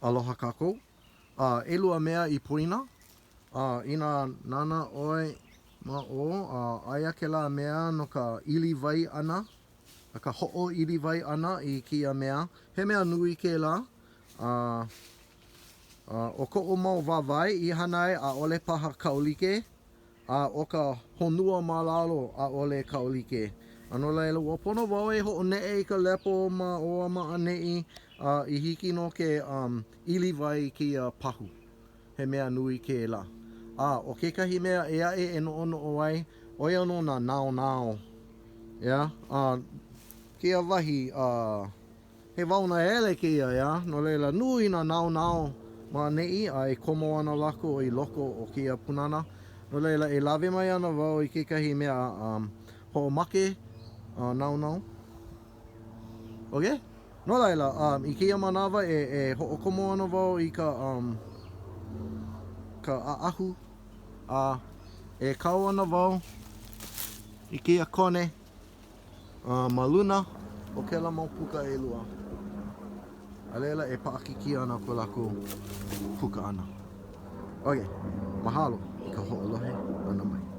Aloha kākou. A, ʻelua mea i poina. A, inā nānā ʻoe ma ʻō, a, aia kēlā mea no ka ʻili wai ʻana, ka hoʻoili wai ʻana i kēia mea. He mea nui kēlā. A, a, ʻo koʻu mau wāwae i hana ai, ʻaʻole paha kaulike. A ʻo ka honua ma lalo, ʻaʻole kaulike. A no laila, ua pono wau e hoʻoneʻe i ka lepo ma ʻō a ma ʻaneʻi, a i hiki nō ke um, ili wai i kēia pahu. He mea nui kēlā. A ʻo kekahi mea ʻē aʻe e noʻonoʻo ai, ʻo ia nō nā naonao. ʻEā? A kēia wahi, a. He wao nahele kēia, ʻeā, no laila, nui nā naonao ma ʻaneʻi a e komo ana lākou i loko o kēia pūnana. No laila, e lawe mai ana wau i kekahi mea um, hoʻomake uh, naonao. Okay? No laila, um, i kēia manawa e, e hoʻokomo ana wau i ka, um, ka ʻaʻahu a e kau ana wau i kēia kone A ma luna o kēlā mau puka ʻelua, a laila e paʻakikī ana ko lākou puka ʻana. Ok, mahalo i ka hoʻolohe ʻana mai.